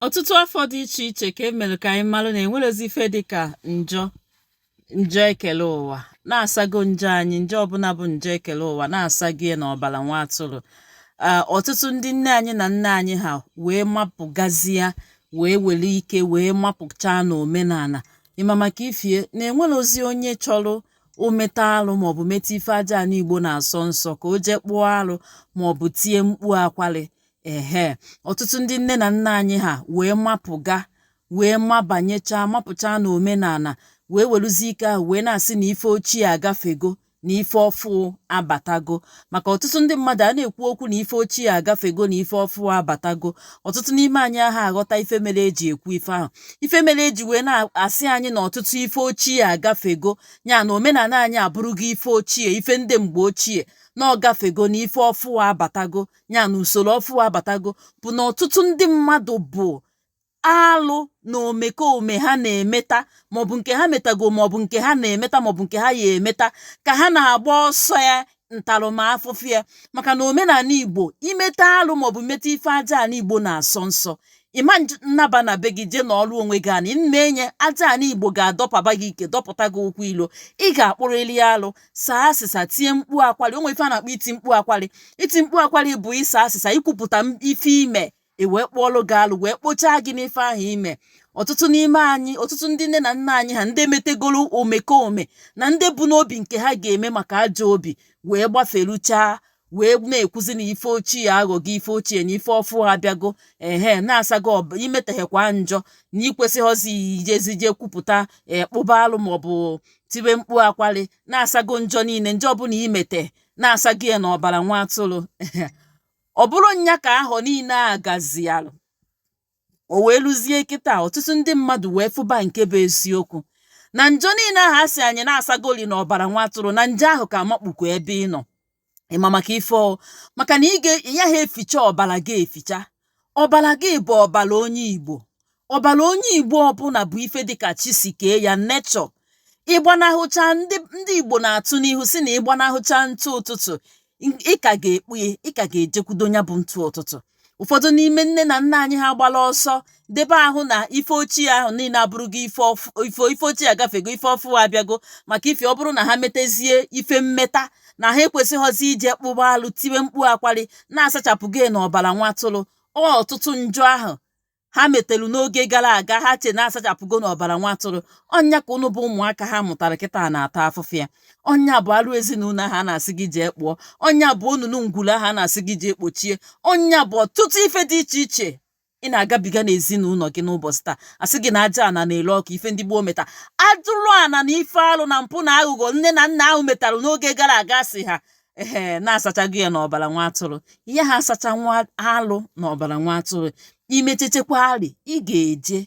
Ọtụtụ afọ dị iche iche ka e mere ka anyị malụ na enwerozi ife dịka njọ njọ ekele ụwa na-asago njọ anyị, njọ ọbụla bụ njọ ekele ụwa na-asago ya n'ọbara nwa atụrụ. Ọtụtụ ndị nne anyị na nna anyị ha wee mapụgazie, wee were ike wee mapụchaa n'omenala ịma maka ifie na enwerozi onye chọrọ o meta alụ maọbụ meta ife aja ala Igbo na-asọ nsọ ka o jee kpụọ alụ maọbụ tie mkpu akwali. Ehe, ọtụtụ ndị nne na nna anyị ha wee mapụga, wee mabanyechaa, mapụchaa n'omenala, wee weruzie ike ahụ wee na-asị na ife ochie agafego na ife ọfụ abatago. Maka ọtụtụ ndị mmadụ a na-ekwu okwu na ife ochie agafego na ife ọfụ abatago, ọtụtụ n'ime anyị aha aghọta ife mere eji ekwu ife ahụ, ife mere eji wee na-asị anyị na ọtụtụ ife ochie agafego, ya na omenala anyị abụrụgo ife ochie, ife ndị mgbe ochie na ọ gafego na ife ọfụ abatago, ya na usoro ọfụ abatago, bụ na ọtụtụ ndị mmadụ bụ alụ na omekome ha na-emeta, maọbụ nke ha metago, maọbụ nke ha na-emeta, maọbụ nke ha ya emeta, ka ha na-agba ọsọ ya ntaramahụhụ ya. Maka na omenala Igbo, imeta alụ maọbụ meta ife aja ala Igbo na-asọ nsọ, ịma nnaba na be gị jee n'ọrụ onwe gị anị mmenye aja ala Igbo ga-adọpaba gị ike, dọpụta gị ụkwụ ilo. Ị ga-akpụrịrị alụ, saa asịsa, tie mkpu akwali. O nwere ife a na-akpọ iti mkpu akwali. Iti mkpu akwali bụ ịsa asịsa, ikwupụta ife ime, e wee kpụọlụ gị alụ, wee kpochaa gị n'ife ahụ ime. Ọtụtụ n'ime anyị, ọtụtụ ndị nne na nna anyị ha, ndị metegoro omekome na ndị bụ n'obi nke ha ga-eme maka ajọ obi, wee gbaferuchaa, wee na-ekwuzi na ife ochie aghọgo ife ochie na ife ọfụ abịago. Ehe, na-asago imeteghekwa njọ na ikwesịghọzi ijezije kwupụta, kpụba alụ maọbụ tibe mkpu akwali, na-asago njọ niile, njọ ọbụla imete na-asago ya n'ọbara nwa atụrụ. Ọ bụrụ nya ka ahọ niile a gazialụ, o wee lụzie kịta, ọtụtụ ndị mmadụ wee fụba nke bụ eziokwu na njọ niile ahụ a sị anyị na-asagoli n'ọbara nwa atụrụ, na njọ ahụ ka amakpukwa ebe ị nọ. Ịma maka ife ọ maka na ị ga ya ha eficha ọbara gị, eficha ọbara gị bụ ọbara onye Igbo. Ọbara onye Igbo ọbụla bụ ife dịka chi si kee ya nechọ. Ịgbanahụcha ndị Igbo na-atụ n'ihu si na ịgbanahụcha ntụ ụtụtụ, ị ka ga-ekpu ya, ị ka ga-ejekwudo ya bụ ntụ ụtụtụ. Ụfọdụ n'ime nne na nna anyị ha gbara ọsọ debe ahụ na ife ochie ahụ niile abụrụgo ife ife ochie agafego, ife ọfụ abịago. Maka ife ọ bụrụ na ha metezie ife mmeta na ha ekwesịghọzi ije kpụba alụ, tiwe mkpu akwali, na-asachapụ gị n'ọbara nwa atụrụ. Ọtụtụ njọ ahụ ha metelu n'oge gara aga ha che na-asachapụgo n'ọbara nwa atụrụ, ọnya ka unu bụ ụmụaka ha mụtara kịta na-ata afụfụ ya. Ọnya bụ alụ ezinụlọ ahụ a na-asị gị jee kpụọ, ọnya bụ onunu ngwuru ahụ a na-asị gị jee kpochie, ọnya bụ ọtụtụ ife dị iche iche ị na-agabiga n'ezinụlọ gị n'ụbọchị taa. Asị gị na aja ana na-ele ọkụ, ife ndị gboo meta ajụrụ ana na ife alụ na mpụ na aghụghọ nne na nna ahụ metara n'oge gara aga, sị ha ee na-asachago ya n'ọbara nwa atụrụ. Ihe ha asacha nwa alụ n'ọbara nwa atụrụ, imechechekwa alị, ị ga-eje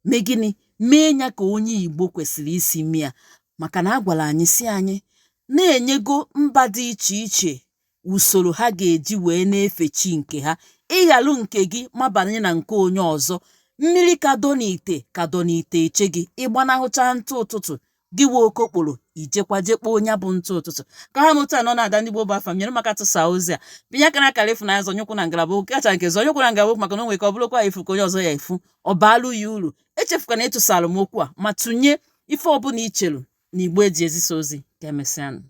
mee gịnị? Mee ya ka onye Igbo kwesịrị isi mee ya. Maka na a gwara anyị si anyị na-enyego mba dị iche iche usoro ha ga-eji wee na-efe chi nke ha. Ịghalụ nke gị mabanye na nke onye ọzọ, mmiri ka dọ n'ite ka dọ n'ite eche gị. Ịgbanahụcha ntụ ụtụtụ gị wee okokporo, ijekwa jekpoo onye bụ ntụ ụtụtụ. Ka ha mụta nọ na-ada ndị gboo bụ afa m. Nyere maka tụsa ozi a, binye aka na akara ịfụnanya, zọnyụkwụ na ngalaba okwu kacha nke zọnyụkwụ na ngalaba okwu, maka na o nwere ka ọ bụrụkwa efu ka onye ọzọ ya efu, ọ baalụ ya uru. Echefukwana ịtụsara m okwu a ma tụnye ife ọbụla i chere na Igbo eji ezisa ozi. Ka emesịanụ.